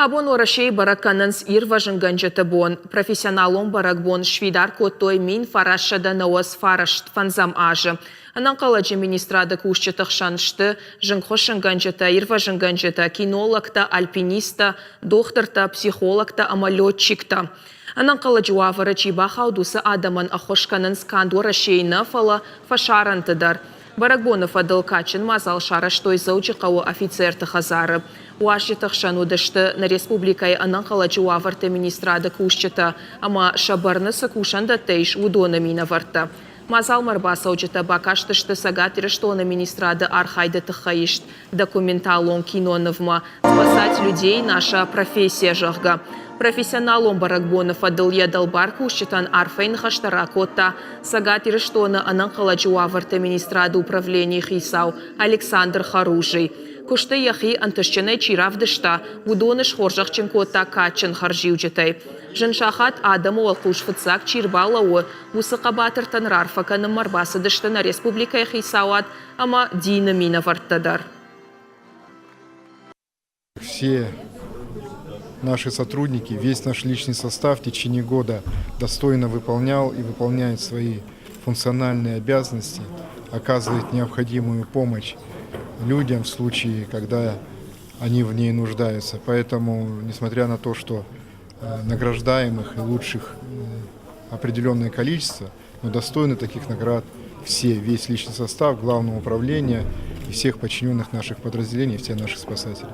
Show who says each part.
Speaker 1: Абон Уӕрӕсейы бӕрӕг кӕнынц Ирвӕзынгӕнджыты бон. Профессионалон бӕрӕгбон сфидар кодтой 1999 фӕндзӕм азы. Ӕнӕнхъӕлӕджы министрады кусджыты хсӕн сты зынгхуыссынгӕнджытӕ, ирвӕзынгӕнджытӕ, кинологтӕ, альпинисттӕ, дохтыртӕ, психологтӕ ӕмӕ летчиктӕ. Ӕнӕнхъӕлӕджы уавӕры чи бахауд, уыцы адӕмӕн ӕххуыс кӕнынц канд Уӕрӕсейы нӕ, фӕлӕ фӕсарӕнты дӕр. Бӕрӕгбоны фӕдыл кадджын мадзал сарӕзтой Дзӕуджыхъӕуы офицерты хӕдзары. Уазджыты хсӕн уыдысты нӕ республикӕйы ӕнӕнхъӕлӕджы уавӕрты министрады кусджытӕ ӕмӕ сӕ бӕрны цы кусӕндӕттӕ ис, уыдоны минӕвӕрттӕ. Мадзалмӕ ӕрбацӕуджытӕ бакастысты Цӕгат Ирыстоны министрады архайды тыххӕй ист документалон кинонывмӕ «Спасать людей – наша профессия», зӕгъгӕ. Профессионалон бӕрӕгбоны фӕдыл йӕ дӕлбар кусджытӕн арфӕйы ныхӕстӕ ракодта Цӕгат Ирыстоны ӕнӕнхъӕлӕджы уавӕрты министрады управленийы хицау Александр Харужий. Куысты йӕхи ӕнтыстджынӕй чи равдыста, уыдоны схорзӕхджын кодта кадджын хӕрзиуджытӕй. Зын сахат адӕмы уӕлхъус фыццаг чи рбалӕууы, уыцы хъӕбатыртӕн раарфӕ кӕнынмӕ ӕрбацыдысты нӕ республикӕйы хицауад ӕмӕ дины минӕвӕрттӕ дӕр.
Speaker 2: Все наши сотрудники, весь наш личный состав в течение года достойно выполнял и выполняет свои функциональные обязанности, оказывает необходимую помощь людям в случае, когда они в ней нуждаются. Поэтому, несмотря на то, что награждаемых и лучших определенное количество, но достойны таких наград все, весь личный состав Главного управления и всех подчиненных наших подразделений, все наши спасатели.